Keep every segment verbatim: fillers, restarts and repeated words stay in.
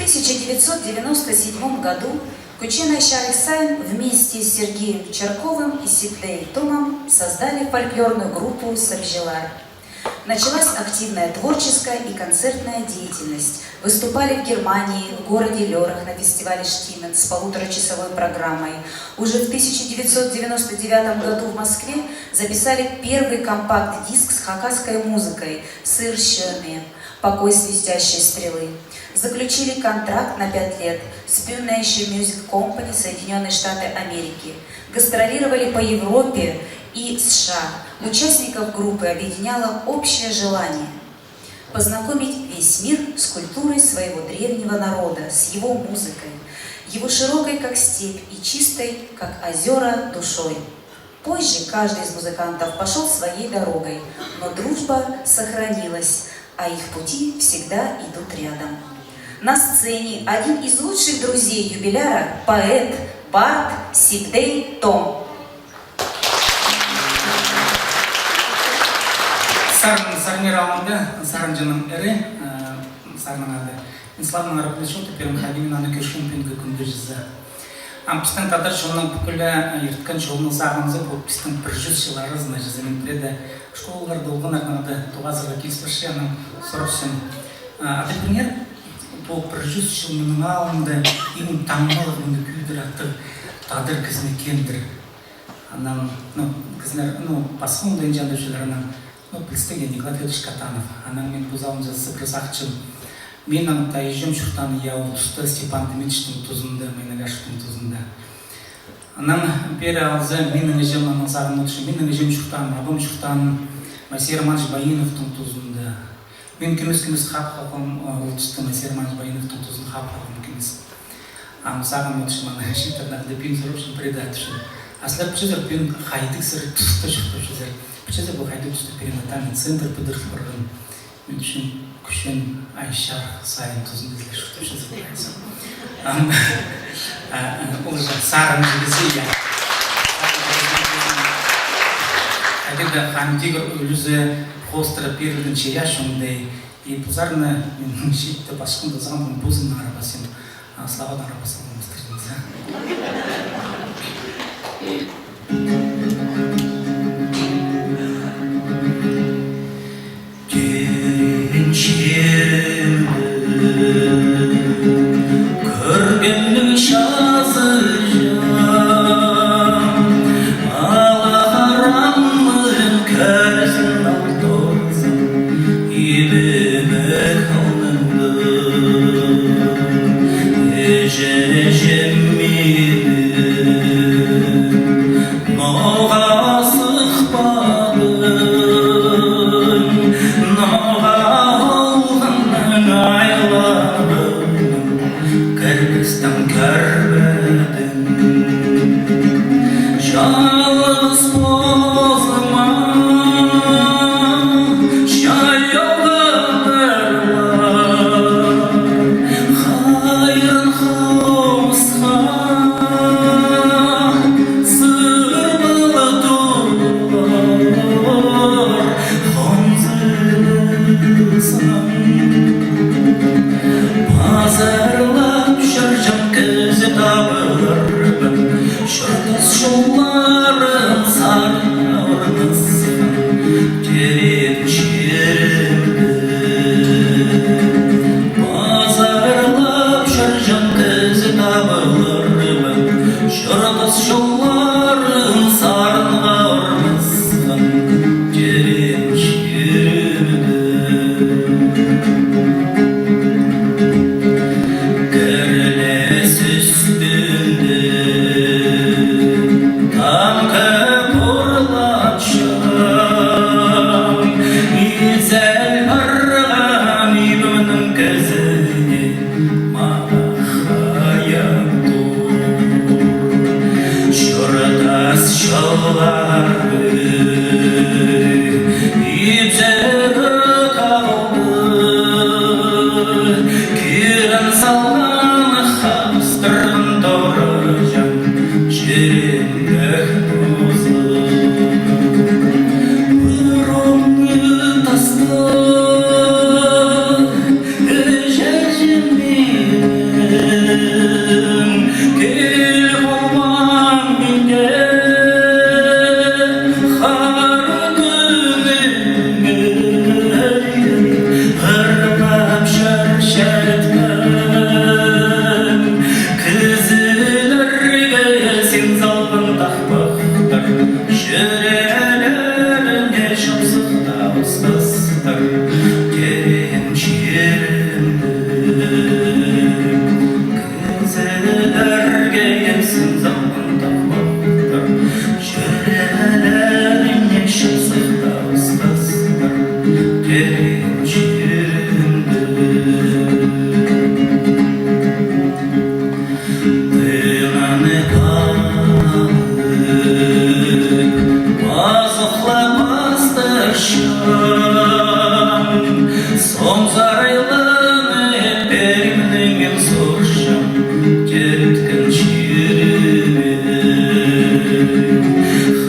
тысяча девятьсот девяносто седьмом году Кӱчен Айчарых Сайын вместе с Сергеем Чарковым и Сибдей Томом создали фольклорную группу «Сабиҷылар». Началась активная творческая и концертная деятельность. Выступали в Германии, в городе Лёрах на фестивале «Штименц» с полуторачасовой программой. Уже в тысяча девятьсот девяносто девятом году в Москве записали первый компакт-диск с хакасской музыкой «Сыр сӧӧмеен», «Покой свистящей стрелы». Заключили контракт на пять лет с Pune Asia Music Company, Соединённые Штаты Америки. Гастролировали по Европе и С Ш А. Участников группы объединяло общее желание познакомить весь мир с культурой своего древнего народа, с его музыкой, его широкой, как степь, и чистой, как озёра, душой. Позже каждый из музыкантов пошёл своей дорогой, но дружба сохранилась, а их пути всегда идут рядом. На сцене один из лучших друзей юбиляра, поэт, бард Сибдей Том. Сарын, Сарнир аалында, Сарынҷының ірі, э, сарынның ады. Мин Славнаң араласчам, тіп, пирім хайди мин аны кӧрчем пӱӱнгі кӱнде чізе. Ам пістің тадар чонның пӱкӱле, э, ирткен чонның сағынзы, пу пістің пір чӱс чыл аразына чізе. Мин пірееде школаларда олғаннарнаң даа тоғазарға киліс парчам, анаң сурапчам. А, ада піріңер, пу пір чӱс чыл мының алнында иң таңмалығ, мыны кӧдір аттығ тадар кізі кемдір? Анаң, ну, кізілер, ну, пасха оңдайын чандапчалар, анаң, ну, пілістіг, я, Николай Федорович Катанов. Анаң мин пу залынҷа сыбыра сағынчам. Минің тайҷам чуртаан, я, ол туста Степан Дмитричтің тузында, Майнагашевтің тузында. Анаң пеер алза, минің іҷем, анаң сағын одырчам, минің іҷем чуртаан, абам чуртаан Моисей Романович Баиновтың тузында. Мин кӧмес-кӧмес хап халғам, а, ол туста Моисей Романович Баиновтың тузын хап халғам кӧмес. Ам сағын одырчам, аны чииттернең дее пӱӱн сурапчам, пірееде айтчам. А сірер пілчезер, пӱӱн хайдағ сірер туста чуртапчазар? Пілчезер, пу хайдағ туста перинатальный центр пыдырыл парған? Мин тіпчем, Кӱчен Айчарых Сайын тузында сірер чуртапчазар, тіпчем. Ам, а, а, ол же сарынҷы кізі, я. Хайди даа Хан Тигір ӱлӱзі хоостыра пирілген чайаачы оңдай. И пу сарынны мин чиитте пасчатханда сағынғам, позымнаңар пасчам, а, Славаданаңар пас салғам, ыстырзың за. Тӧреен чирімні кӧргеннең чазыҷаң, ала харамның кӧзін ал тозым, ибіме халныңды. Іҷе-іҷем минің, ноға сыхпадың, ноға олғаннаң айландың, кірбестең кірбедің. Чалғыс позыма чайылғаннар, хайран хомысха сырбала турар хонзылысым. Чирімні мин сурчам, тӧрткен чирімні,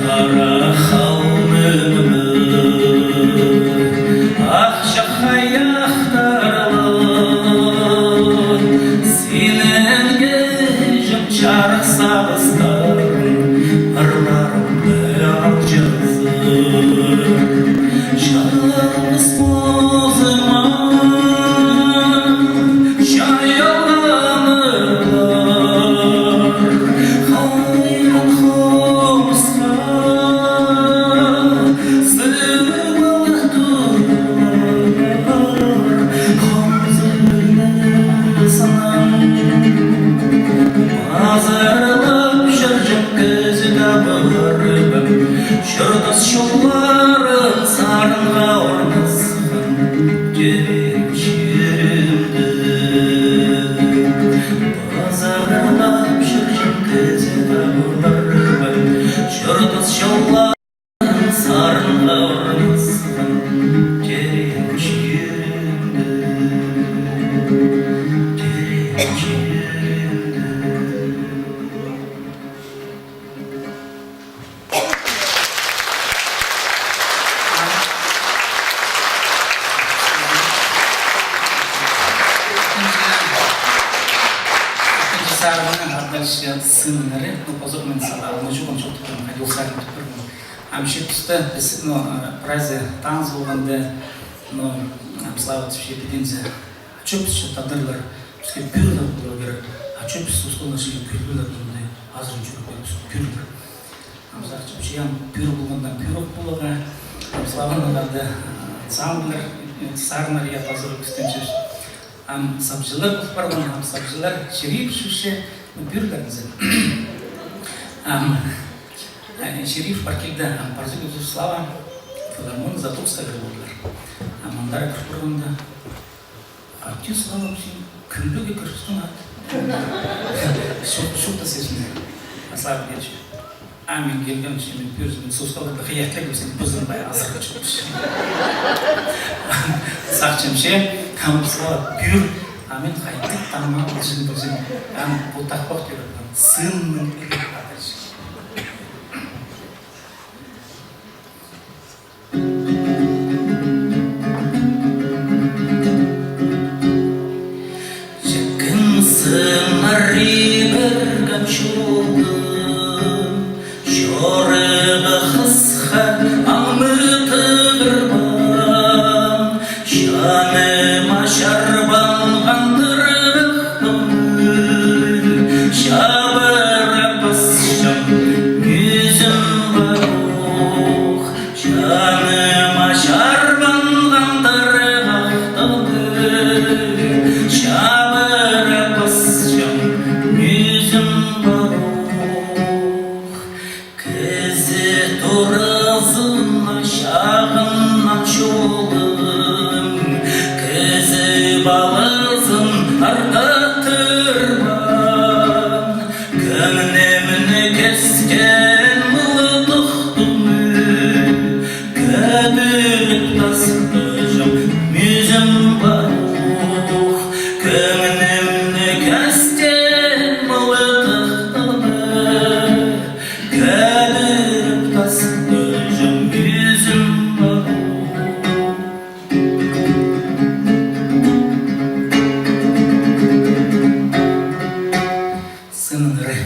хара халмымны, ах чахайахтарлар, синің кӧзің чарых сағыстарың, ырларымны алҷызар. Чалғыс позыма чайалғаннар, хайран хомысха сығып ала турлар, хомзыны сынап, пазарлап чӧрчем кізі табылар ба, чуртас чолларым сарынға орнас. Тӧреен чирімде пазарлап чӧрчем кізі табылар ба, чуртас чолларым сарынға орнасхан. Тӧреен чирімде, тӧреен чирімде. Сарынның адалча сыннары, ну, позох мин сағам, ну, чуғын чоохтапчам, хайди ол сарын тіп пирген. Ам че туста піс, ну, э, прайзы таныс полғанда, ну, ам Слава тіпче, піди зе, а чё піс че тадарлар, піске пӱӱр ле поларға кирек, а чё піс соосханнар чіли пӱӱрлер, мында азырын чӧріп, піс пӱӱрлер. Ам сағынчам, че ам пӱӱр полғанда пӱӱр ох поларға. Ам Славаның хада, а, ансамбльлер, э, сарыннар, я, пазох кӱстенчебіс. Ам сабынҷылар пол парған, ам сабынҷылар чиріп чӧрче, ну, пӱӱрлер зе. Ам, э, чиріп пар килді, ам парза кӧзіп Слава филармония Затокскайға кіріп полар. Ам андар кіріп парғанда, а тӱс алып, син кӱмбеге кірістің ат. Чох, чох та сизін. Аслар килче. А мин килгем, че мин пӱӱр, мин соосханнарны хыйа тілегем, син пызын бай азырап чӧрче. Сағынчам, че ам Слава пӱӱр, а мин хайдағ таңмаң пызын, пызын. Ам пу тахпах тӧріп, ам сынның ірі адалча. Чіккен сыңар ибірген чолым, чорығы хысха, аңмы тығырбаан, чаныма чарбанған тырғах томны чабыра пасчам, мӱзім пар ох. Чаныма чарбанған тырғах томны чабыра пасчам, мӱзім пар ох. Кізі туразына чағынған чолым, кізі палазын ардаттырбаан, кӧңнімні кӧскен мылтыхтың кӧдіріп тастаҷаң, мӱзім пар ох. Кӧңнімні кӧскен мылтыхтың кӧдіріп тастаҷаң, мӱзім пар ох. Сынның ыры.